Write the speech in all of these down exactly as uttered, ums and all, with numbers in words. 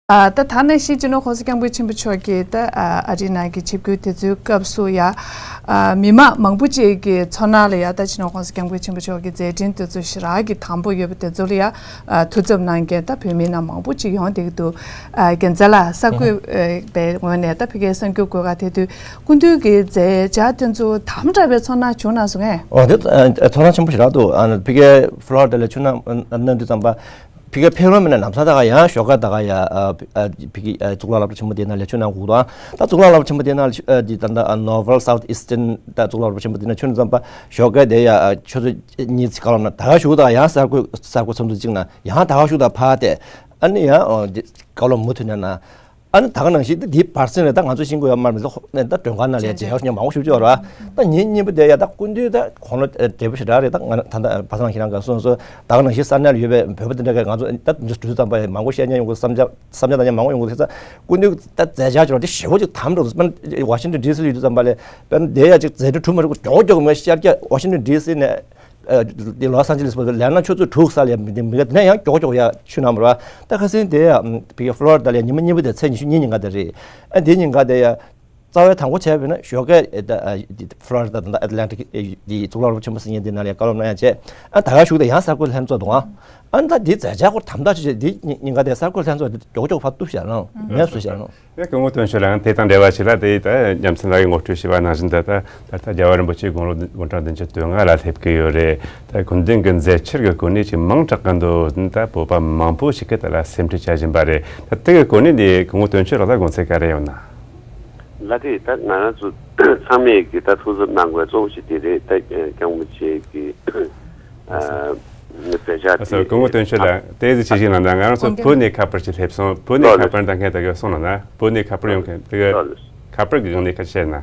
ཨ། ད་ད་ནང་བཞིན་སྤྱི་ནོར་༸གོང་ས་༸སྐྱབས་མགོན་ཆེན་པོ་མཆོག་གིས་ད་ཨ་རིའི་ནང་གི་ཆིབས་བསྒྱུར་དེ་ཚོའི་སྐབས་སུ་ཡ། ཨ། མི་མང་མང་པོ་ཅིག་གི་ཚོར་སྣང་ལ་ཡ་ད་སྤྱི་ནོར་༸གོང་ས་༸སྐྱབས་མགོན་ཆེན་པོ་མཆོག་གི་མཛད་འཕྲིན་དེ་ཚོ་ཞེ་དྲག་གི་དང་པོ་ཡོད་པ་དེ་ཚོ་ལ་ཡ། ཨ། ཐུགས་འཚབ་གནང་མཁན་ད་བོད་མི་ནང་མང་པོ་ཅིག་ཡོང་བསྡད་ཀྱི་འདུག་ཨ། རྒྱལ་མཚན་ལགས། གསར་འགོད་པའི་ངོས་ནས་ད་ཕ་གིའི་གསར་འགྱུར་འགོད་ག་དེ་དུས་སྐུ་མདུན་གྱི་མཛད་འཆར་དེ་ཚོ་དམ་དྲག་པའི་ཚོར་སྣང་བྱུང་སོང་ངས། འོ་དེ་ཚོར་སྣང་ཆེན་པོ་ཞེ་དྲག་འདུག་ཨ་ནི་ཕ་གིའི་ཕ་ལོ་རི་ཌ་ལ་ཆུ་ནང་གནང་དུས་ཙམ་པ། ཕ་གིར་ཕེབས་རོགས་མེད་ན་ལམ་སང་ད་ག་ཡང་ཞོགས་ཀ་ད་ག་ཡ། ཨ། ཕ་གི། ཨ། གཙུག་ལག་སློབ་གྲྭ་ཆེན་པོ་དེ་ནང་ལ་ཆུ་ནང་སྒུག་དང་། ད་གཙུག་ལག་སློབ་གྲྭ་ཆེན་པོ་དེ་ནང་ལ་ཆུ། ཨ། དེ་ད་ད་ནོ་ཝལ་སའུཐ་ཨིསི་ཊན་ད་གཙུག་ལག་སློབ་གྲྭ་ཆེན་པོ་དེ་ནང་ཆུ་ནས་ཙམ་པ་ཞོགས་ཀ་དེ་ཡ། ཨ། ཆུ་ཚོད་གཉིས་ཙམ་ག་ལ་ན་ད་ག་ཞོགས་ད་ག་ཡང་གསར་འགོད་གསར་འགོད་ཚོགས་འདུ་གཅིག་ན་ཡང་ད་ག་ཞོགས་ད་ཕར་བལྟས། ཨ་ནི་ཡང་། ཨ། དེ་ག་ལོ་མུ་མཐུད་ནས་ན། ཨ་ནི་ད་ག་ནང་བཞིན་དེ་དེའི་བར་གསེང་ལ་ད་ང་ཚོ་ཤེས་ཀྱི་ཡོད་མ་རེད། ད་མགྲོན་ཁང་ནང་ལ་མཇལ་ཡག་ཉོ་མང་པོ་ཞིག་ཡོད་རེད་བ། ད་ཉིན་གཉིས་པ་དེ་ཡ་ད་སྐུ་མདུན་ད་ཁོང་ལ་བགྲེས་པོ་ཞེ་དྲག་རེད། ད་ང་ད་ད་བ་སང་ཁྱེད་རང་ག་སོང་སོང་ད་ག་ནང་བཞིན་ས་གནས་ལ་ཡོད་པའི་བོད་པ་དེ་འདྲ་ག་ང་ཚོ་ད་འདི་འགྲོ་དུས་ཙམ་པ་ཡ་མང་པོ་བཤད་ཉན་ཡོང་གི་བསམ་འཆར་བསམ་འཆར་ད་ཉན་མང་པོ་ཡོང་གི་ཟེར་ཙང་སྐུ་མདུན་ད་མཛད་འཆར་ཅིག་རོགས་དེ་ཞེ་པོ་ཅིག་དམ་འགྲོ་དུས་ཝ་ཤིང་ཊོན་ཌི་སི་ལ་ཡོད་དུས་ཙམ་པ་ལ་དཔེར་ན་དེ་ཡ་ཅིག་མཛད་འཕྲིན་གྲུབ་མ་རེད། མགྱོགས་མགྱོགས་མ་ཤར་རྒྱག་ཝ་ཤིང་ཊོན་ཌི་སི་ནས། ཨ། དེ་ལོ་སན་ཇི་ལིས་བར་དུ་ལས་ན་ཆུ་ཚོད་དྲུག་ས་ལ་མི་དེ་མི་ག་དེ་ནས་ཡང་མགྱོགས་མགྱོགས་ཡ་ཆུ་ནང་མར་བ། ད་ཁ་སང་དེ་ཡ་ཕ་གི་ཕ་ལོ་རི་ཌ་ལ་ཉི་མ་གཉིས་པ་དེ་ཚེས་ཉི་ཤུ་གཉིས་ཉིན་ག་དེ་རེད། ཨ། དེ་ཉིན་ག་དེ་ཡ་རྩ་བའི་དང་པོ་བྱས་པ་ཡིན་ན་ཞོགས་ཀས་ད་ཕ་ལོ་རི་ཌ་དང་ཨེ་ཊ་ལན་ཊིག་དེ་གཙུག་ལག་སློབ་ཆེན་པོ་ཟེར་མཁན་དེ་ནང་ལ་ཡ་བཀའ་སློབ་གནང་ཡ་བྱས། ཨ། ད་ག་ཞོགས་དེ་ཡང་གསར་འགོད་ལྷན་ཚོགས་འདུག་ཨ། ཨ་ནི་ད་དེ་མཛད་འཆར་སྐོར་དམ་དྲག་ཆུ་ཆེ་དེ་ཉིན་ག་དེ་གསར་འགོད་ལྷན་ཚོགས་དེ་མགྱོགས་མགྱོགས་ཕར་གཏུབ་བཞག་ནང་མེད་བཟོ་བཞག་ནང་། ཡང་སྐུ་ངོ་དོན་གཅོད་ལགས་དེ་དང་འབྲེལ་བ་ཞིག་ལ་དེ་ད་རྒྱལ་མཚན་ལགས་ཀྱིས་ངོ་སྤྲོད་ཞུས་པ་ནང་བཞིན་དུ་ད་ད་ལྟ་རྒྱལ་བ་རིན་པོ་ཆེ་དགུང་ལོ་དགུང་གྲངས་བདུན་ཅུ་དོན་ལྔ་ལ་སླེབས་ཀྱི་ཡོད་རེད། ད་སྐུ་མདུན་གྱི་མཛད་འཆར་གྱི་སྐོར་ནས་ཅིག་མང་དྲགས་ཀྱི་འདུག་ད་བོད་པ་མང་པོ་ཞིག་གིས་དེ་ལ་སེམས་ཁྲལ་བྱ་བཞིན་པ་རེད། ད་དེ་གི་སྐོར་ནས་འདི་སྐུ་ངོ་དོན་གཅོད་ལགས་ལ་དགོངས་ཚུལ་ག་རེ་ཡོད་ན། ལགས་རེད། ད་ང་རང་ཚོ་ཚང་མས་ཀྱི་ད་ཐུགས་གཟབ་གནང་དགོས་གཙོ་བོ་ཞིག་དེ་རེད། ད་སྐྱབས་མགོན་ཆེ་གི་ཨ། མཛད་འཆར། ཨ་སོ་དེ་སྐུ་ངོ་དོན་གཅོད་ལགས་དེ་ཟིག་ཅིག་ཞིག་ནང་ད་ང་རང་ཚོ་བོད་ནས་ཁ་པར་ཅིག་སླེབས་སོང་། བོད་ནས་ལགས་ཁ་པར་ད་མཁན་དེ་ག་སོང་ན་ན་བོད་ནས་ཁ་པར་ཡོང་མཁན་དེ་ག་ལགས་ལགས། ཁ་པར་གི་སྒང་ནས་ཁ་ཆད་ན།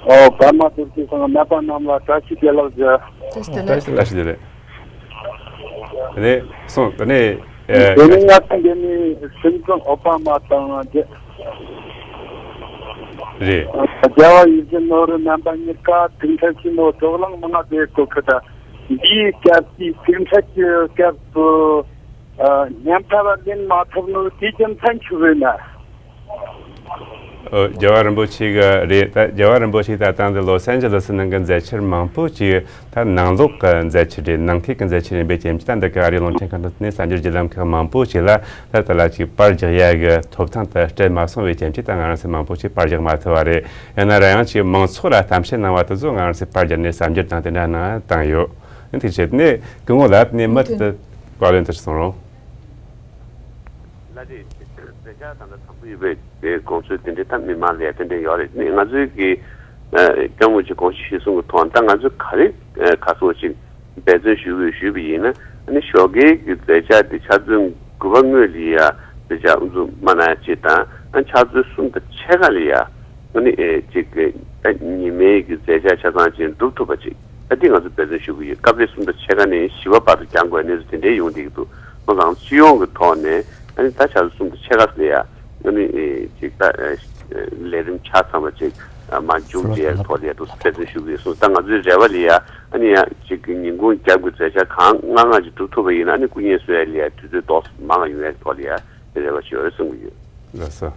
ཨོ་པདྨ་རྡོ་རྗེ་ཚང་ནད་པ་རྣམས་ལ་བཀྲ་ཤིས་བདེ་ལེགས་ཞུ། བཀྲ་ཤིས་བདེ་ལེགས། བཀྲ་ཤིས་བདེ་ལེགས། དེ་ནས་སོང་དེ་ནས། ཨེ། དེ་ནས་ང་ཚོ་འདི་ནས་སེམས་ཅན་ཨོ་པ་མ་དང་རྒྱ། རེད། རྒྱལ་བ་ཡིད་བཞིན་ནོར་བུ་རྣམ་པ་གཉིས་ཀ་དུས་མཐའ་ཆེན་མོ་དོགས་སློང་མང་བ་བྱེད་དགོས་ཁུལ་དང་། འདིའི་སྐབས་ཀྱི་དུས་མཐའ་གྱི་སྐབས་སུ་ཉམ་ཐག་ལ་ལེན་མ་ཐུབ་ནོ་དེ་ཀྱང་ཚན་ཆུ་བས་ན། ཨོ། རྒྱལ་བ་རིན་པོ་ཆེ་གི་རེད། ད་རྒྱལ་བ་རིན་པོ་ཆེ་ད་ལྟ་འདི་ལོ་སན་ཇི་ལི་སི་ནང་གི་མཛད་འཆར་མང་པོ་ཅིག་ད་ནང་ལོགས་ཀྱི་མཛད་འཆར་རེད། ནང་ཁུལ་གྱི་མཛད་འཆར་ཡིན་པའི་རྐྱེན་གྱིས་ད་འདི་ག་ཨ་རིའི་རླུང་འཕྲིན་ཁང་དུ་ནས་གསར་འགྱུར་བརྒྱུད་ལམ་ཁག་མང་པོ་ཞིག་ལ་ད་ལྟ་ལ་ཅིག་པར་རྒྱག་ཡ་གི་ཐོབ་ཐང་དེ་སྤྲད་མ་སོང་བའི་རྐྱེན་གྱིས་ད་ང་རང་ཚོ་མང་པོ་ཞིག་པར་རྒྱག་མ་ཐུབ་པ་རེད། ཡིན་ན་ར་ཡང་ཅིག་མང་ཚོགས་ལ་གཏམ་བཤད་གནང་བ་དེ་ཚོ་ང་རང་ཚོས་པར་རྒྱབ་ནས་གསར་འགྱུར་དང་དེ་འདྲ་གནང་བཏང་ཡོད། ཨ་ནི་དེ་བྱས་ནས་སྐུ་ངོ་ལགས་ནས་མུ་མཐུད་དུ་བཀའ་ལན་དེ་གསུང་རོགས། ལགས་རེད། མཛད་འཆར་དང་ད་དང་པོ་ཡོད་པའི་དེ་དགོངས་ཚུལ་དེ་འདྲའི་ད་མི་མང་ལ་ཡ་དེ་འདྲ་ཡོད་རེད། ནི་ང་ཚོའི་གི་ཨ་སྐྱབས་མགོན་གྱི་དགོངས་གཞི་གཞིར་བཟུང་གི་ཐོག་ད་ང་ཚོས་ག་རེ་ཨ་ཁ་སོགས་ཅིག་འབད་བརྩོན་ཞུ་དགོས་ཞུས་པ་ཡིན་ན། ཨ་ནི་ཞོགས་ཀའི་གི་མཛད་འཆར་དེ་ཕྱག་ཚོད་དགུ་པ་སྔོན་ལ་ཡ་མཛད་འཆར་དབུ་འཛུགས་མ་གནང་ཡ་གཅིག་དང་། ཨ་ཕྱག་ཚོད་གསུམ་དང་ཕྱེད་ཀ་ལ་ཡ་ཨ་ནི་ཨེ་ཅིག་གི་ཨ་ཉི་མའི་གི་མཛད་འཆར་ཆ་ཚང་ཅིག་འགྲུབ་ཐུབ་པ་ཅིག་ཨ་འདི་ང་ཚོ་འབད་བརྩོན་ཞུ་གི་ཡོད། སྐབས་རེ་གསུམ་དང་ཕྱེད་ཀ་ནས་བཞི་པ་བར་དུ་འགྱངས་དགོས་གནས་ཚུལ་དེ་འདྲའི་ཡོང་བསྡད་ཀྱི་འདུག་སོང་ཙང་སྤྱི་ཡོངས་ཀྱི་ཐོག་ནས་ཨ་ནི་ད་ཆ་ཚོད་གསུམ་དང་ཕྱེད་ཀ་ལ་ཡ་ཨ་ནི་ཨེ་ཅིག་ད་ཨེ་ལས་རིམ་ཆ་ཚང་བ་ཅིག་ཨ་མར་མཇུག་སྒྲིལ་ཡ་ཐོག་ལ་ཡ་འདུག་འབད་བརྩོན་ཞུ་གི་ཡོད། སོང་ཙང་ང་ཚོའི་རེ་བ་ལ་ཡ་ཨ་ནི་ཡ་ཅིག་གི་ཉིན་གུང་རྒྱབ་ཀྱི་མཛད་འཆར་གང་མང་མང་ཅིག་འགྲུབ་ཐུབ་པ་ཡིན་ན་ཨ་ནི་སྐུ་ངལ་གསོ་ཡ་ལ་ཡ་དུས་ཚོད་ཏོག་ཙམ་མང་བ་ཡོང་ཡ་ཐོག་ལ་ཡ་རེ་བ་ཞུ་ཡ་རེད་གསུང་གི་ཡོད། ལགས་སོ།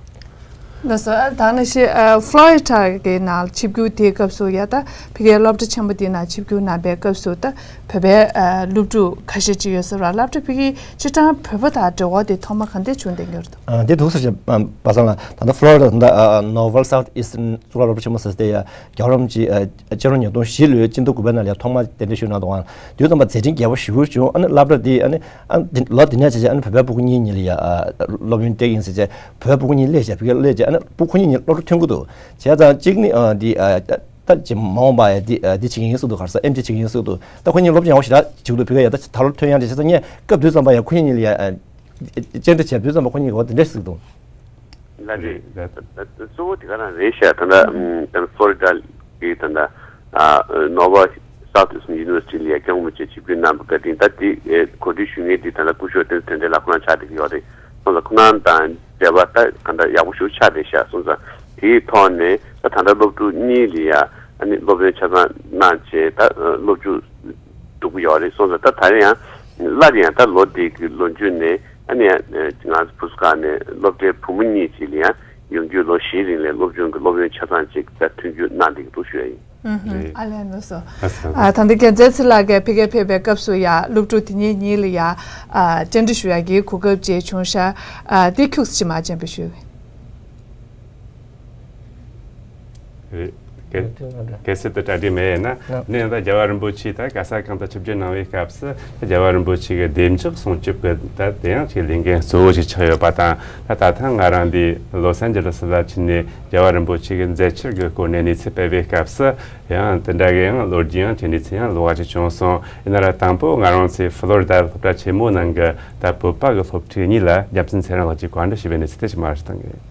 ལགས་སོ། ཨ་ད་ནང་བཞིན་ཨ་ཕློ་རི་ཌ་གི་ནང་ཆིབས་བསྒྱུར་དེའི་སྐབས་སུ་ཡ་ད་ཕ་གིའི་སློབ་གྲྭ་ཆེན་པོ་དེའི་ནང་ཆིབས་བསྒྱུར་གནང་པའི་སྐབས་སུ་ད་བོད་པའི་ཨ་སློབ་ཕྲུག་ཁ་ཤས་ཅིག་ཡོད་ས་རེད། སློབ་གྲྭ་ཕ་གིའི་སྤྱིར་བཏང་བོད་པ་དང་འབྲེལ་བ་དེ་ཐོག་མ་ག་འདྲས་བྱུང་བསྡད་ཀྱི་ཡོད་རེད་དམ། ཨ་འདི་འདུག་ཟེར་བྱས་པ་སངས་ལ་ད་ལྟ་ཕློ་རི་ཌ་ད་ལྟ་ནོ་ཝལ་སའུཐ་ཨིསི་ཊན་གཙུག་ལག་སློབ་གྲྭ་ཆེན་མོ་ཟེར་དེ་ཡ་རྒྱལ་བ་རིན་པོ་ཆེ་ཨ་སྤྱི་ལོ་ཉིས་སྟོང་བཞི་ལོའི་སྤྱི་ཟླ་དགུ་པའི་ནང་ལ་ཡ་ཐོག་མ་གདན་འདྲེན་ཞུས་གནང་འདུག་ཨང་། དུས་ཙམ་པ་མཛད་འཕྲིན་རྒྱས་པོ་ཞེ་པོ་བྱུང་། ཨ་ནི་སློབ་གྲྭ་འདི་ཨ་ནི་ཨ་འདི་ལོ་འདི་ནས་བྱས་བྱས་ཨ་ནི་བོད་པའི་སྤུ་གུ་གཉིས་གཉིས་ལ་ཡ་ཨ་སློབ་ཡོན་སྤྲད་ཀྱི་ཡིན་ཟེར་བྱས་བོད་པའི་སྤུ་གུ་གཉིས་སླེབས་བྱས་ཕ་གིར་སླེབས་བྱས་ཨ་ནི་སྤུ་གུ་ཁོ་གཉིས་གཉིས་སློབ་གྲྭ་ཐོན་གྱི་འདུག་བྱས་ཙང་གཅིག་ནི་ཨ་འདི་ཨ་ད་ཅི་མ་འོངས་པ་ཡ་འདི་ཨ་འདི་བྱེད་ཀྱི་ཡིན་ཟེར་འདུག་ག་རེ་ཟེར་ཨེམ་ཆི་བྱེད་ཀྱི་ཡིན་ཟེར་འདུག་ད་ཁོ་གཉིས་སློབ་སྦྱོང་ཡག་པོ་ཞེ་དྲག་བྱེད་ཀྱི་འདུག་ཕ་གིར་ཡ་ད་ད་ལོ་ཐོན་ཡག་རེད། བྱས་ཙང་ངས་སྐབས་དུས་ཙམ་པ་ཡ་ཁོ་གཉིས་གཉིས་ལ་ཡ་ཨ་བཅར་འདྲི་བྱས་དུས་ཙམ་པ་ཁོ་གཉིས་ཀྱིས་འོ་དེ་འདྲ་ཟེར་གྱི་འདུག་ལགས་རེད། ད་ད་གཙོ་བོ་དེ་ག་རང་རེད་ཤག་ད་ལྟ་ཨམ་ད་ལྟ་ཕློ་རི་ཌ་གི་ད་ལྟ་ཨ་ནོ་ཝལ་སའུཐ་ཨིསི་ཊན་ཡུ་ནི་ཝར་སི་ཊི་ལ་ཡ་སྐྱབས་མགོན་ཆེ་ཆིབས་བསྒྱུར་གནང་བ་ག་དེ་ད་དེ་ཨེ་གོ་སྒྲིག་ཞུ་མཁན་དེ་ད་ལྟ་སྐུ་ཞབས་དེ་དེ་འདྲའི་ལ་ཁོ་རང་ཆགས་བསྡད་ཀྱི་ཡོད་རེད། སོང་ཙང་ཁོ་རང་དང་འབྲེལ་བ་ད་ག་འདྲ་ཡག་པོ་ཞིག་ཆགས་བསྡད་ཤག་སོང་ཙང་དེའི་ཐོག་ནས་ད་ད་ལྟ་སློབ་ཕྲུག་གཉིས་ལ་ཡ་ཨ་ནི་སློབ་ཡོན་ཆ་ཚང་གནང་བྱས་ད་སློབ་ཕྲུག་སྡུག་པོ་ཡོད་རེད། སོང་ཙང་ད་ད་རེས་ཡང་ སླར་ཡང་ད་ལོ་འདི་གི་ལོ་མཇུག་ནས་ཨ་ནི་ཡང་ང་བུ་གསོ་ཁང་ནས་སློབ་གྲྭའི་བུ་མོ་གཉིས་ཅིག་ལ་ཡང་ཡོང་རྒྱུའི་ལོ་བཞིའི་རིང་ལ་སློབ་སྦྱོང་གི་སློབ་ཡོན་ཆ་ཚང་ཅིག་ད་མཐུན་འགྱུར་གནང་བསྡད་ཀྱི་འདུག་ཞུ་ཡ་ཡིན། ཨུ་ཧུམ། རེད། ཨ་ལས་ནོ་སོ། ཨ་ས། ཨ་ད་ལྟ་རྒྱལ་མཚན་ཚེ་ལགས་ཀྱིས་ཕ་གིར་ཕེབས་པའི་སྐབས་སུ་ཡ་སློབ་ཕྲུག་དེ་གཉིས་གཉིས་ལ་ཡ་ཨ་བཅར་འདྲི་ཞུ་ཡ་གི་གོ་སྐབས་ཅིག་བྱུང་ཤག་ཨ་དེ་ཁྱུག་ཙམ་མར་སྤྱན་འབུལ་ཞུ། རེད། གལ་གལ་སྲིད་དུ་གྲ་སྒྲིག་མེད་ཡིན་ན་ནི་ད་རྒྱལ་བ་རིན་པོ་ཆེ་ད་ག་ས་གང་དུ་ཆིབས་བསྒྱུར་གནང་བའི་སྐབས་སུ་རྒྱལ་བ་རིན་པོ་ཆེ་གི་བདེ་འཇགས་སྲུང་སྐྱོབ་ཀྱི་ད་དེ་ཡང་ཅིག་ལས་འགན་གཙོ་བོ་ཞིག་ཆགས་ཡོད་པ་དང་། ད་ད་ཐེངས་ང་རང་འདི་ལོ་སན་ཇི་ལི་སི་ལ་ཕྱིན་ནས་རྒྱལ་བ་རིན་པོ་ཆེ་གི་མཛད་འཆར་གྱི་སྐོར་ནས་གནས་ཚུལ་སྤེལ་བའི་སྐབས་སུ་ཡང་དེ་འདྲ་གི་ཡང་ལོ་རྒྱུས་ཡང་ཅིག་གནས་ཚུལ་ཡང་ལོགས་ཀ་ཅིག་བྱུང་སོང་། ཡིན་ན་ར་དང་པོ་ང་རང་ཚོའི་ཧྥི་ལོ་རི་ད་སློབ་གྲྭ་ཆེན་མོ་ནང་གི་ད་བོད་པ་གི་སློབ་ཕྲུག་གཉིས་ལ་རྒྱལ་མཚན་ཚེ་རིང་ལགས་ཀྱིས་བཀའ་འདྲི་ཞུས་པའི་གནས་ཚུལ་དེ་ཞིག་མར་ཞུ་གཏང་གི་ཡིན།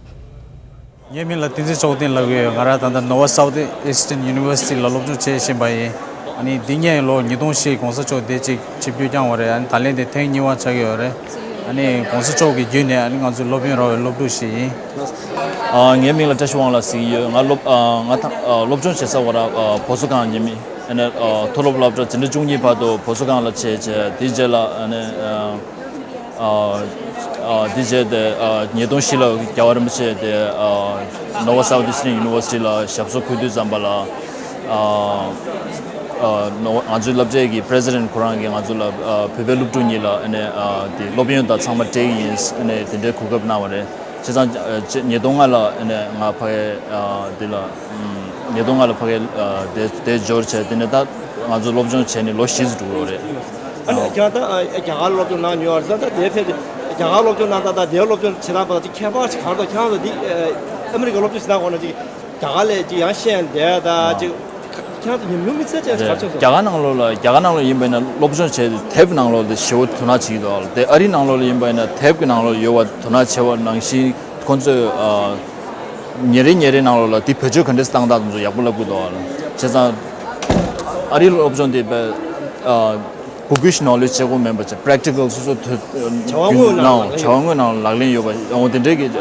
ངའི་མིང་ལ་བསྟན་འཛིན་ཚོགས་ལྡན་ལབ་ཀྱི་ཡོད། ང་རང་ད་ལྟ་Nova Southeastern University ལ་སློབ་སྦྱོང་བྱེད་བཞིན་པ་ཡིན། ཨ་ནི་འདི་སྔོན་ལོ་ཉིས་སྟོང་བཞི་གོང་ས་མཆོག་འདིར་ཅིག་ཆིབས་བསྒྱུར་བསྐྱངས་པ་རེད། ཨ་ནི་ད་ལན་དེ་ཐེངས་གཉིས་པ་ཆགས་ཀྱི་ཡོད་རེད། ཨ་ནི་གོང་ས་མཆོག་གི་བརྒྱུད་ནས་ཨ་ནི་ང་ཚོའི་སློབ་ཡོན་རག་པའི་སློབ་ཕྲུག་ཞིག་ཡིན། ཨ། ངའི་མིང་ལ་བཀྲ་ཤིས་དབང་ལགས་ཟེར་གྱི་ཡོད། ང་སློབ་ཨ། ང་ད་ཨ། སློབ་སྦྱོང་བྱེད་ས་བ་ར་ཨ། བྷོ་སོ་སྒང་ཉེ་མི་ཨ་ནི་ཨ། མཐོ་སློབ་སློབ་གྲྭ་འཛིན་གྲྭ་བཅུ་གཉིས་བར་དུ་བྷོ་སོ་སྒང་ལ་བྱས་བྱས་དེའི་རྗེས་ལ་ཨ་ནི་ཨ། ཨ། ཨ། དེ་རྗེས་དེ་ཨ། ཉིས་སྟོང་བཞི་ལ་རྒྱལ་བ་རིན་པོ་ཆེ་དེ་ཨ། Nova Southeastern University ལ་ཞབས་སོར་འཁོད་དུས་ཙམ་པ་ལ་ཨ། ཨ། ནོ་ང་ཚོའི་སློབ་གྲྭའི་གི་President ཁོ་རང་གིས་ང་ཚོ་ལ་ཨ། བོད་པའི་སློབ་ཕྲུག་གཉིས་ལ་ཨ་ནི་ཨ། དེ་སློབ་ཡོན་དང་ཚང་མ་སྤྲད་ཀྱི་ཡིན་ཨ་ནི་དེ་འདྲའི་གོ་སྐབས་གནང་བ་རེད། བྱས་ཙང་ཨ། ཉིས་སྟོང་ལྔ་ལ་ཨ་ནི་ང་ཕ་གི་ཨ། དེ་ལ་ཉིས་སྟོང་ལྔ་ལ་ཕ་གི་ཨ། དེ་དེ་འབྱོར་བྱས་དེ་ནས་ད་ང་ཚོ་སློབ་སྦྱོང་བྱས་ནས་ལོ་བཞི་ཙམ་འགྲོ་གི་རེད། ཨ་ནི་ཨ། ཁྱེད་རང་ད་ཨ། རྒྱ་གར་སློབ་སྦྱོང་གནང་མྱོང་བ་རེད་ད། དེ་ཕེབས་ཏེ་རྒྱ་གར་སློབ་སྦྱོང་གནང་སྟངས་དང་དེའི་སློབ་སྦྱོང་བྱེད་སྟངས་བར་དུ་ཁྱད་པར་ཞིག་ག་རེ་འདུག་ཁྱེད་རང་ཚོ་འདི་ཨ། ཨ་མི་རི་ཀ་སློབ་སྦྱོང་བྱེད་སྟངས་སྐོར་ནས་ཅིག་རྒྱ་གར་ལས་ཅིག་ཡང་ཤེས་ཡོན་ལྡན་ད་ཅིག་ཁྱེད་རང་ཚོ་ཉམས་མྱོང་དམིགས་བསལ་ཅན་ཞིག་ག་རེ་བྱུང་སོང་། རྒྱ་གར་ནང་ལོགས་ལ་རྒྱ་གར་ནང་ལོགས་ཡིན་པ་ཡིན་ན་སློབ་སྦྱོང་བྱས་ཏེ་དེབ་ནང་ལོགས་དེ་ཞེ་པོ་དོ་སྣང་བྱེད་ཀྱི་འདུག་དེ་ཨ་རིའི་ནང་ལོགས་ལ་ཡིན་པ་ཡིན་ན་དེབ་ཀྱི་ནང་ལོགས་ཡོད་པ་དོ་སྣང་བྱེད་པ་ནང་བཞིན་ཁོང་ཚོས་ཨ། ཉིན་རེ་ཉིན་རེ་ནང་ལོགས་ལ་དེ་བེད་སྤྱོད་ག་འདྲས་བཏང་སྟངས་དེ་ཚོ་ཡག་པོ་ལབ་ཀྱི་འདུག་བྱས་ཙང་ཨ་རིའི་སློབ་སྦྱོང་དེ་དཔེ་ཨ། Bookish knowledge བྱེད་དགོས་མིན་པ་བྱས་practical སོ་སོ་ཐོས་བྱ་བ་དངོས་ནང་ལག་ལེན། བྱ་བ་དངོས་ནང་ལག་ལེན་ཡོད་པ་འོ་དེ་འདྲའི་གི་ཨ།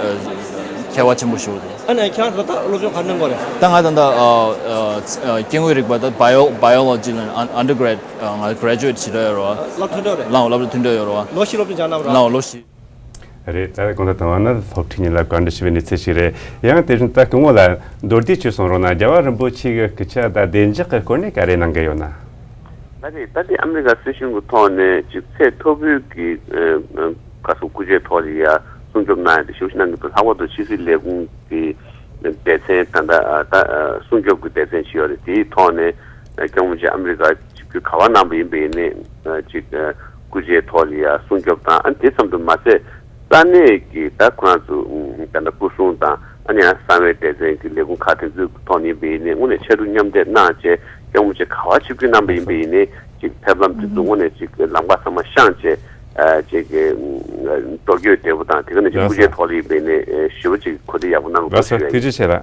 ཁྱད་པར་ཆེན་པོ་ཞིག་འདུག་ཨ་ནི་ཁྱེད་རང་ད་ལྟ་སློབ་སྦྱོང་ག་འདྲ་གནང་གི་རེད། ད་ང་ད་ལྟ་ཨ། ཨ། སྐྱེ་དངོས་རིག་པ་ད་Bio Biology ལ་ཨན་undergrad ང་graduate བྱེད་འདོད་ཡོད་རེད་བ། སློབ་ཐོན་འདོད་རེད། ལའོ་སློབ་ཐོན་འདོད་ཡོད་རེད་བ། ལོ་བཞི་སློབ་སྦྱོང་བྱས་གནང་བ་རེད། ལའོ་ལོ་བཞི། རེད། ད་གང་ལྟར་དང་བ་ན་སློབ་ཁྲིད་གཉིས་ལ་བཀའ་འདྲི་ཞུ་བའི་གནས་ཚུལ་ཞིག་རེད། ཡང་དེ་བཞིན་ད་སྐུ་ངོ་ལ་མདོར་བསྡུས་ཅིག་གསུང་རོགས་གནང་། རྒྱལ་བ་རིན་པོ་ཆེ་གི་སྐུ་ཕྱྭ་དང་བདེ་འཇགས་ཀྱི་སྐོར་ནས་ག་རེ་གནང་གི་ཡོད་ན། ད་དེ་ད་དེ་ཨ་མི་རི་ཀ་སྲིད་གཞུང་གི་ཐོག་ནས་ཅིག་ཚད་མཐོ་པོའི་གི་ཨ། ག་སོ་སྐུ་ཕྱྭའི་ཐོག་ལ་ཡ་སྲུང་སྐྱོབ་གནང་ཡ་དེ་ཞེ་པོ་ཞིག་གནང་གི་འདུག་ལྷག་པར་དུ་ཕྱི་སྲིད་ལས་ཁུངས་ཀྱི་སྡེ་ཚན་ད་ལྟ་ད་སྲུང་སྐྱོབ་ཀྱི་སྡེ་ཚན་ཞིག་ཡོད་རེད། དེའི་ཐོག་ནས་སྐྱབས་མགོན་རིན་པོ་ཆེ་ཨ་མི་རི་ཀ་ཆིབས་བསྒྱུར་ག་པར་གནང་པ་ཡིན་པ་ཡིན་ནའི་ཅིག་སྐུ་ཕྱྭའི་ཐོག་ལ་ཡ་སྲུང་སྐྱོབ་དང་། ཨ་ནི་དེ་ཙམ་དུ་མ་ཟད་ས་གནས་ཀྱི་ད་ཁོ་རང་ཚོ་ད་ལྟ་སྐུ་སྲུང་དང་ཨ་ནི་ཡང་གསང་བའི་སྡེ་ཚན་གྱི་ལས་ཁུངས་ཁག་དེ་ཚོའི་ཐོག་ནས་ཡིན་པ་ཡིན་ནའི་དངོས་གནས་ཕྱར་གྲུ་མཉམ་འདེགས་གནང་བྱས་སྐྱབས་མགོན་རིན་པོ་ཆེ་ག་པར་ཆིབས་བསྒྱུར་གནང་པ་ཡིན་པ་ཡིན་ནའི་ཅིག་ཕེབས་ལམ་དེ་ཚོ་དངོས་གནས་ཅིག་ལམ་ཁ་ཚང་མ་བཤངས་བྱས། ཨ། ཅིག་གི་འགྲོ་སྐྱོད་བདེ་པོ་དང་དེ་ག་ནང་བཞིན་སྐུ་ཕྱྭའི་ཐོག་ལ་ཡིན་པ་ཡིན་ནའི་ཞེ་པོ་ཅིག་གོ་སྒྲིག་ཡག་པོ་གནང་དགོས་ཞུ་ཡ་ཡིན། ཐུགས་རྗེ་ཆེ་ལགས།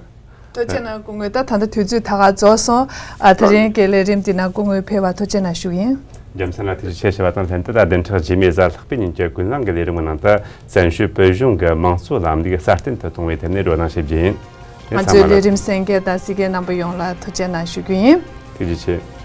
ཐུགས་རྗེ་གནང་སྐུ་ངོ། ད་ད་ལྟ་དུས་ཚོད་ད་ག་རྫོགས་སོང་། ཨ། དེ་རིང་གི་ལས་རིམ་འདི་ནང་སྐུ་ངོ་ཕེབས་པར་ཐུགས་རྗེ་གནང་ཞུ་གི་ཡིན། རྒྱལ་མཚན་ལགས་ཐུགས་རྗེ་ཆེ་ཞུ་བ་དང་ལྷན་དུ་ད་བདུན་ཕྲག་རྗེས་མའི་གཟའ་ལྷག་པའི་ཉིན་གྱི་ཀུན་གླེང་གི་ལས་རིམ་གྱི་ནང་དུ་བཙན་བྱོལ་བོད་གཞུང་གི་དམངས་གཙོའི་ལམ་ལུགས་སྲ་བརྟན་དུ་གཏོང་བའི་ཐད་ནས་བགྲོ་གླེང་ཞིག་བྱེད་རྒྱུ་ཡིན། ང་ཚོའི་ལས་རིམ་གསན་མཁན་དང་གཟིགས་མཁན་རྣམ་པ་ཡོངས་ལ་ཐུགས་རྗེ་གནང་ཞུ་རྒྱུ་ཡིན། ཐུགས་རྗེ་ཆེ།